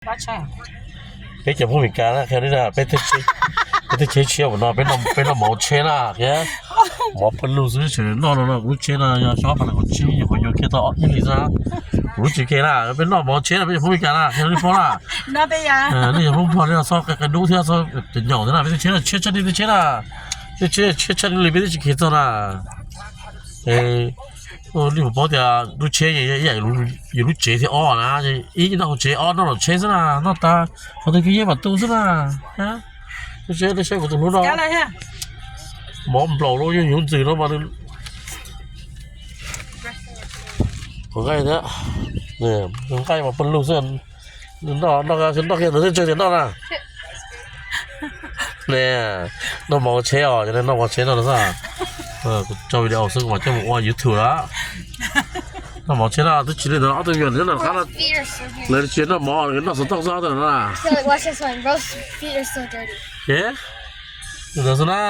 Peb cov Hmoob Meskas na, qhia li na, peb tej tsheb tshiab ua no, peb noj mov tsheb na, thiab mov pawg lug xwb, tseem noj no no, kuv lub tsheb no yog xyov pab na, kuv tsis nyuam qhuav yuav kiag tau ib hlis xwb. Kuv lub tsis ke na, peb noj mov tsheb na, peb cov Hmoob Meskas na, qhia li phob na. Nej cov Hmoob Nplog nej txhob qia qia dub thiab txhob caum ntawv na, peb tej tsheb no tshiab tshaj li tej tsheb na, tej tsheb tshiab tshaj li peb twb tsis kheev txog na. Nej puas paub tias lub tsheb ib yam yus lub tsev thiab ob na, ib noj hauv tsev ob noj lawm tsheb xwb na, noj tas qhov twg yeej mam tu xwb na. Lub tsheb nej saib kuv tus hlub no, mov nplaum lub yeej yuav ntxwm no mas nqaij thiab, nqaij mas pawg lug xwb. Noj noj noj kiag ntawd thiaj ntshe tias noj na. Ne, noj mov tsheb os, cov no noj mov tsheb no xwb. Kuv tso video xwb kuv mam coj mus ua YouTube lawm. Noj mov tsheb no twb tsis li ntawd, ob tug me nyuam nyob nram qab no, lawv tsis noj mov, noj xov tooj xwb ob tug no na. Ces li ntawd xwb na.